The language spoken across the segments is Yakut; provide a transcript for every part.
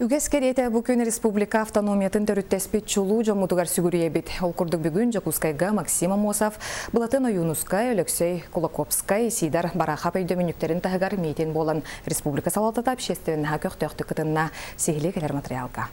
Үгэс кэриэтэ бу күн республика автономиятын төрүттэспит чулуу дьоммутугар сүгүрүйэбит. Ол курдук бүгүн Дьокуускайга Максим Аммосов, Былатын Ойуунускай, Өлөксөй Кулаковскай, Сидор Барахов өйдөбүнньүктэрин таһыгар миитин буолан республика салалтата общественноһа көхтөөхтүк кытынна. Сиһилии кэлэр материалга.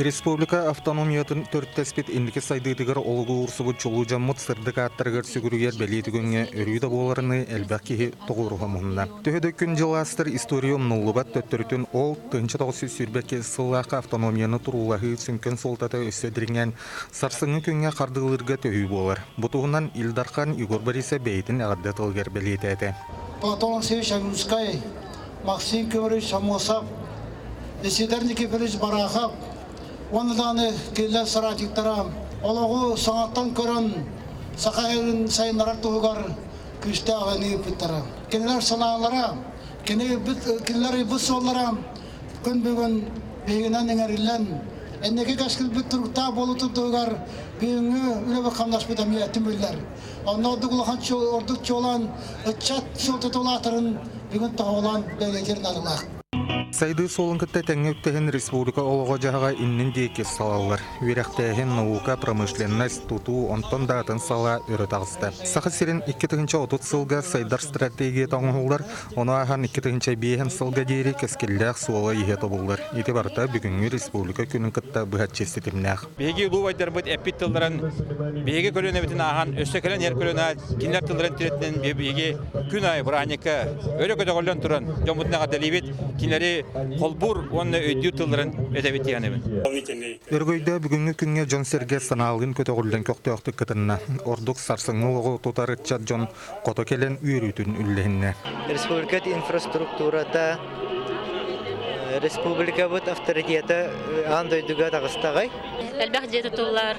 Республика автономиятын төрүттэспит инники сайдыытыгар олугу уурсубут чулуу дьоммут сырдык ааттарыгар сүгүрүйэр бэлиэ түгэҥҥэ өрүү да буоларыныы элбэх киһи тоҕуоруһа муһунна. Төһө да күн-дьыл аастар история умнуллубат төттөрүтүн ол 1922 сыллаахха автономияны туруулаһыы сүҥкэн суолтата өссө дириҥээн сарсыҥҥы күҥҥэ хардыылыырга төһүү буолар. Бу туһунан Ил Дархан Егор Борисов бэйэтин эҕэрдэ тылыгар бэлиэтээтэ. Платон Алексеевич Ойуунскай, Максим Кимович Аммосов, Исидор Никифорович Барахов уонна даҕаны кинилэр соратниктара олоҕу саҥаттан көрөн саха сирин сайыннарар туһугар күүстээх үлэни ыыппыттара. Кинилэр санаалара, кинилэр ыйбыт суоллара күн бүгүн биһигинэн иҥэриллэн, инники кэскилбит туруктаах буолуутун туһугар бүгүҥҥү үлэбит-хамнаспыт эмиэ түмүллэр. Онно ордук улахан ордук чуолаан ыччат суолтата улаатарын бүгүн тоһоҕолоон бэлиэтиир наадалаах. Сайдыы суолун кытта тэҥҥэ үктэһин республика олоҕо-дьаһаҕа иннин диэки салаллар. Үөрэхтээһин, наука, промышленность, тутуу, онтон да атын салаа өрө таҕыста. Саха сирин 2030 сылга сайдар стратегията оҥоһуллар, Ону ааһан 2005 сылга диэри кэскиллээх суола-ииһэ тобуллар. Ити барыта бүгүҥҥү республика күнүн кытта быһаччы ситимнээх. Биһиги улуу убайдарбыт эппит тылларын биһиги көлүөнэбитин ааһан өссө кэлэн иһэр көлүөнэ кинилэр тылларын тирэтинэн биһиги күн аайы бырааһынньыкка өрө көтөҕүллэн туран дьоммутун эҕэрдэлиибит, кинилэри холбуур уонна өйдүүр тылларын этэбит диэн Өрөгөйдөө бүгүҥҥү күҥҥэ дьон-сэргэ санаалыын көтөҕүллэн көхтөөхтүк кытынна. Ордук сарсыҥҥы олоҕу тутар ыччат дьон хото кэлэн үөрүүтүн үллэһиннэ. Республика инфраструктурата республикабыт авторитета аан дойдуга таҕыстаҕай. Элбэх дьиэ тутуллар,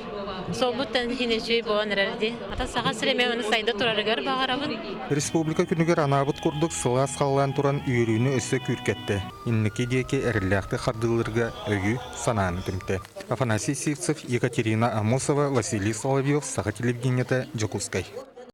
суолбуттан иһин үчүгэй буолан эрэр дии. Ата Саха сирэ эмиэ ону сайда турарыгар баҕарабын. Республика күнүгэр анаабыт курдук сылаас халлаан туран үөрүүнү өссө күүркэттэ. Инники диэки эрэллээхтик хардыылыырга өйү, санааны түмтэ. Афанасий Сивцев, Екатерина Амосова, Василий Соловьев, Саха телевидениета, Дьокуускай.